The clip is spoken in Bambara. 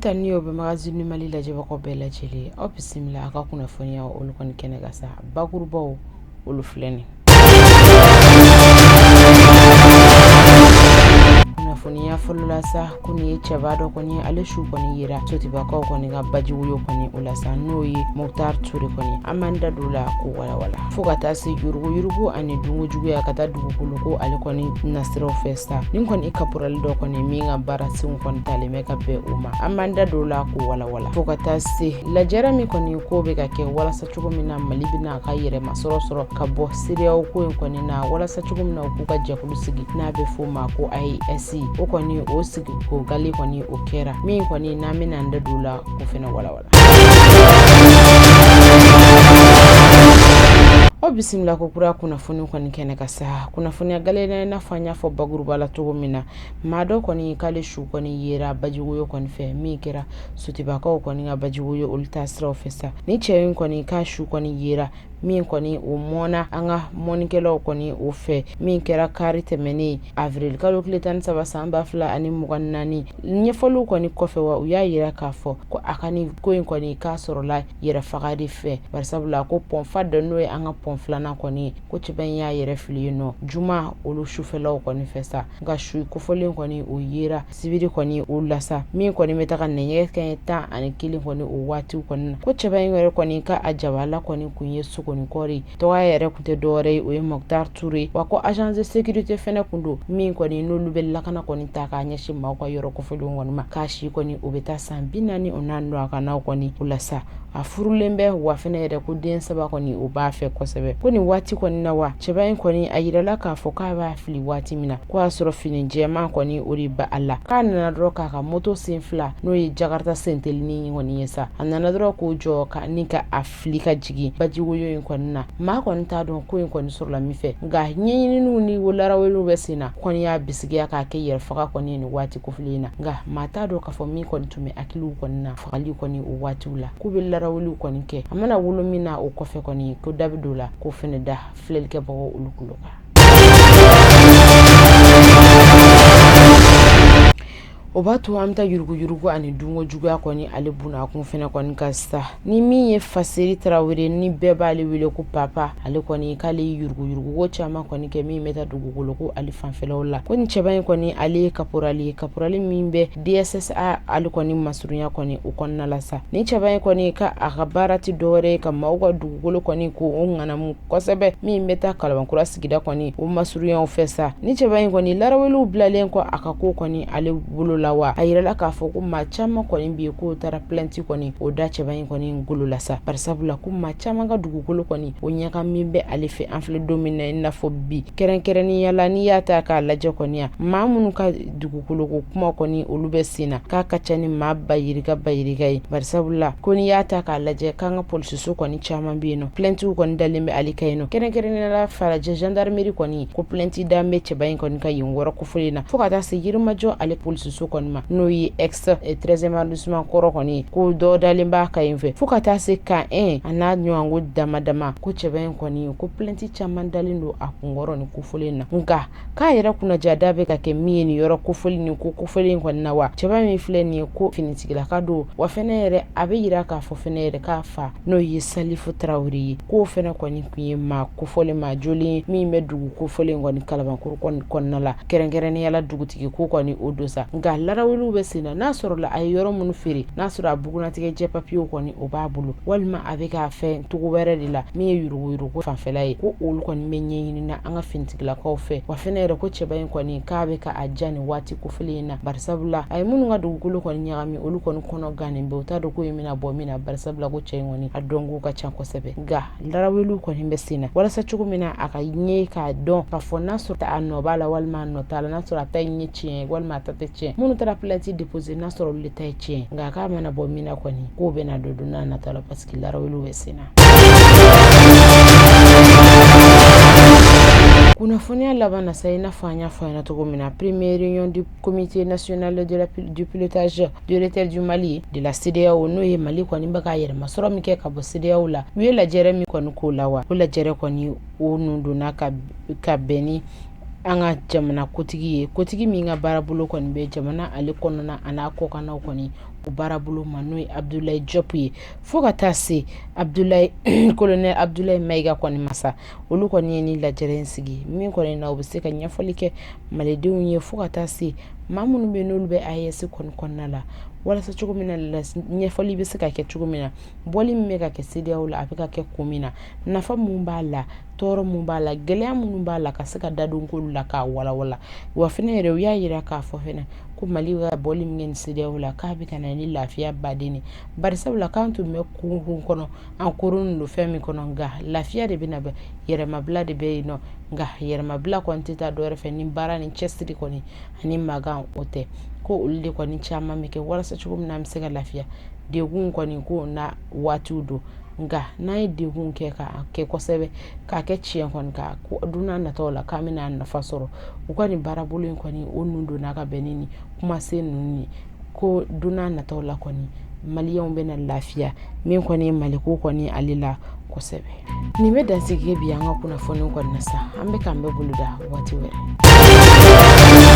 tanuni o bɛ Magazine du Mali lajɛbagaw bɛɛ lajɛlen, aw bisimila a ka kunnafoniya olu kɔni kɛnɛ kan sa, bakurubaw olu filɛ nin. Kunnafoniya fɔlɔ la sa, ko nin ye cɛba dɔ kɔni, ale su kɔni yera Sotibakaw kɔni ka bajiwoyo kɔni o la sa, n'o ye Mukutari Ture kɔni. An b'an da don la k'o walawala, fo ka taa se yuruguyurugu ani dunko juguya ka taa dugukolo ko ale kɔni nasiraw fɛ sa. Nin kɔni kaporali dɔ kɔni min ka baara senw kɔni talen bɛ ka bɛn o ma, an b'an da don la k'o walawala, fo ka taa se lajɛrɛ min kɔni ko bɛ ka kɛ walasa cogo min na Mali bɛna a ka yɛrɛmasɔrɔ sɔrɔ ka bɔ CEDEAO ko in kɔni na, walasa cogo min na u k'u ka jɛkulu sigi n'a bɛ f'o ma ko AES. O kɔni o sigi ko gale kɔni o kɛra min kɔni n'an bɛna an da don la k'o fana walawala. Aw bisimila ko kura kunnafoni kɔni kɛnɛ kan sa. Kunnafoniya gale na, i n'a fɔ an y'a fɔ bakuruba la cogo min na, maa dɔ kɔni k'ale su kɔni yera bajiwoyo kɔni fɛ min kɛra Sotibakaw kɔni ka bajiwoyo olu taa siraw fɛ sa. Ni cɛ in kɔni k'a su kɔni yera min kɔni o mɔnna an ka mɔnikɛlaw kɔni o fɛ min kɛra kari tɛmɛnen avril kalo tile 13 san 2024. Ɲɛfɔliw kɔni kɔfɛ wa, u y'a yira k'a fɔ ko a ka nin ko in kɔni k'a sɔrɔla yɛrɛfaga de fɛ, barisabula ko pɔn fa dɔ n'o ye an ka pɔn filanan kɔni ye, ko cɛba in y'a yɛrɛ fili yen nɔ juma olu sufɛlaw kɔni fɛ sa. Nka su kofɔlen kɔni o yera sibiri kɔni o la sa, min kɔni bɛ taga nɛgɛ kanɲɛ 11 kɔni o waatiw kɔni na. Ko cɛba in yɛrɛ kɔni ka a jabala kɔni kun ye Sogonikɔri, tɔgɔ yɛrɛ kun tɛ dɔwɛrɛ ye, o ye Mukutari Ture. Wa ko agent de sécurité fɛnɛ kun don min kɔni n'olu bɛ lakana kɔni ta k'a ɲɛsin maaw ka yɔrɔ kofɔlenw kɔni ma. K'a si kɔni o bɛ taa san 40 o n'a don a ka n'aw kɔni o la sa. A furulen bɛ wa fɛnɛ yɛrɛ ko den 3 kɔni o b'a fɛ kosɛbɛ. Ko nin waati kɔni na wa, cɛba in kɔni a yirala k'a fɔ k'a b'a fili waati min na, ko y'a sɔrɔ fini jɛman kɔni o de b'a la. K'a nana dɔrɔn k'a ka moto sen fila, n'o ye jakarta sentelinin kɔni ye sa, a nana dɔrɔn k'o jɔ ka ni ka a fili ka jigin bajiwoyo in kɔni na. Maa kɔni t'a dɔn ko in kɔni sɔrɔla min fɛ, nka ɲɛɲininiw ni laraweliw bɛ sen na kɔni y'a bisigiya k'a kɛ yɛrɛfaga kɔni ye nin waati kofɔlen in na. Nka maa t'a dɔn k'a fɔ min kɔni tun bɛ hakiliw kɔni na fagali kɔni o waatiw la. K'u bɛ laraweliw kɔni kɛ, a mana wolo min na o kɔfɛ kɔni ko da bɛ don la k'o fɛnɛ da filɛlikɛbagaw olu tulo kan. O b'a to an bɛ taa yuruguyurugu ani dunko juguya kɔni ale bunakun fɛnɛ kɔni kan sa. Ni min ye Faseri Tarawele, ni bɛɛ b'ale wele ko Papa, ale kɔni k'ale ye yuruguyurugu ko caman kɔni kɛ min bɛ taa dugukolo ko ale fanfɛlaw la. Ko nin cɛba in kɔni ale ye kaporali ye, kaporali min bɛ DSSA ale kɔni masurunya kɔni o kɔnɔna la sa. Nin cɛba in kɔni ka a ka baara tɛ dɔwɛrɛ ye ka maaw ka dugukolo kɔni ko o ŋanamu kosɛbɛ min bɛ taa Kalabankura sigida kɔni o masurunyaw fɛ sa. Ni cɛba in kɔni laraweliw bilalen kɔ a ka ko kɔni ale bolo la wa, a yirala k'a fɔ ko maa caman kɔni bɛ yen k'o taara plainte kɔni o da cɛba in kɔni golo la sa, barisabula ko maa caman ka dugukolo kɔni o ɲagami bɛ ale fɛ. An filɛ don min na i n'a fɔ bi, kɛrɛnkɛrɛnnenya la n'i y'a ta k'a lajɛ kɔni ya, maa minnu ka dugukolo ko kuma kɔni olu bɛ sen na k'a ka ca ni maa bayirika bayirika ye, barisabula ko n'i y'a ta k'a lajɛ k'an ka polisiso kɔni caman bɛ yen nɔ, plaintiw kɔni dalen bɛ ale kan yen nɔ, kɛrɛnkɛrɛnnenya la Falajɛ gendarmerie kɔni ko plainte dan bɛ cɛba in kɔni ka yen yɔrɔ kofɔlen na, fo ka taa se Yirimajɔ ale polisiso kɔni ma, n'o ye ex 13e arrondissement kɔrɔ kɔni ye, ko dɔ dalen b'a kan yen fɛ, fo ka taa se camp 1 a n'a ɲɔgɔnko dama dama, ko cɛba in kɔni ko plainte caman dalen don a kunkɔrɔ nin kofɔlen na. Nka k'a yɛrɛ kunnajada bɛ ka kɛ min ye nin yɔrɔ kofɔlen nin ko kofɔlen in kɔni na wa, cɛba min filɛ nin ye ko finitigilaka don wa fɛnɛ yɛrɛ a bɛ yira k'a fɔ fɛnɛ yɛrɛ k'a fa n'o ye Salifu Tarawele ye, k'o fɛnɛ kɔni tun ye maa kofɔlen maa jolen min bɛ dugu kofɔlen kɔni Kalabankɔrɔ kɔni kɔnɔna la, kɛrɛnkɛrɛnnenya la dugutigi ko kɔni o don sa. Nka laraweliw bɛ sen na, n'a sɔrɔla a ye yɔrɔ minnu feere, n'a sɔrɔ a bugunnatigɛ jɛ papiyew kɔni o b'a bolo, walima a bɛ k'a fɛn cogo wɛrɛ de la min ye yuruguyurugu fanfɛla ye, ko olu kɔni bɛ ɲɛɲini na an ka finitigilakaw fɛ. Wa fɛnɛ yɛrɛ ko cɛba in kɔni k'a bɛ ka a ja nin waati kofɔlen in na, barisabula a ye minnu ka dugukolo kɔni ɲagami olu kɔni kɔnɔ gannen bɛ, u t'a dɔn ko in bɛna bɔ min na, barisabula ko cɛ in kɔni a dɔnko ka ca kosɛbɛ. Nka laraweliw kɔni bɛ sen na walasa cogo min na a ka ɲɛ k'a dɔn k'a fɔ n'a sɔrɔ a nɔ b'a la walima a nɔ t'a la, n'a sɔrɔ a ta in ye tiɲɛ ye walima a ta tɛ tiɲɛ, minnu taara plainte déposer n'a sɔrɔ olu de ta ye tiɲɛ. Nka k'a mana bɔ min na kɔni k'o bɛna don don n'a nata la, parce que laraweliw bɛ sen na. Kunnafoniya laban na sa, i n'a fɔ an y'a fɔ an ɲɛna cogo min na, première réunion du comité national de la du pilotage de retrait du Mali de la CEDEAO, n'o ye Mali kɔni bɛ k'a yɛrɛmasɔrɔ min kɛ ka bɔ CEDEAO la, u ye lajɛrɛ min kɔni k'o la wa, o lajɛrɛ kɔni o nun donna ka bɛn ni an ka jamana kotigi ye, kotigi min ka baarabolo kɔni bɛ jamana ale kɔnɔna a n'a kɔkannaw kɔni. o baarabolo ma, n'o ye Abdoulaye Diop ye, fo ka taa se Abdoulaye colonel Abdoulaye Maïga kɔni ma sa. Olu kɔni ye ni lajɛrɛ in sigi min kɔni na, u bɛ se ka ɲɛfɔli kɛ malidenw ye, fo ka taa se maa minnu bɛ n'olu bɛ AES kɔni kɔnɔna la, walasa cogo min na ɲɛfɔli bɛ se ka kɛ cogo min na, bɔli min bɛ ka kɛ CEDEAO la, a bɛ ka kɛ kun min na, nafa mun b'a la, tɔɔrɔ mun b'a la, gɛlɛya minnu b'a la, ka se ka dadon k'olu la k'a walawala. Wa fɛnɛ yɛrɛ, u y'a yira k'a fɔ fɛnɛ ko Mali ka bɔli min kɛ ni CEDEAO la, k'a bɛ ka na ni lafiya baden ye, barisabula k'an tun bɛ kurun kɔnɔ, an koronnen don fɛn min kɔnɔ, nka lafiya de bɛna bɛ, yɛrɛmabila de bɛ yen nɔ. Nka yɛrɛmabila kɔni tɛ taa dɔwɛrɛ fɛ ni baara ni cɛsiri kɔni ani magan o tɛ, ko olu de kɔni caman bɛ kɛ walasa cogo min na an bɛ se ka lafiya. Degun kɔni ko na waatiw don, nka n'an ye degun kɛ k'a kɛ kosɛbɛ, k'a kɛ tiɲɛ kɔni ka don n'a nataw la k'an bɛna nafa sɔrɔ. U ka nin baarabolo in kɔni, o nun donna ka bɛn ni nin kumasen ninnu ye, ko don n'a nataw la kɔni, maliyɛnw bɛna lafiya min kɔni ye maliko kɔni ale la kosɛbɛ. Nin bɛ dansigi bi an ka kunnafoni kɔni na sa. An bɛ k'an bɛɛ boloda waati wɛrɛ.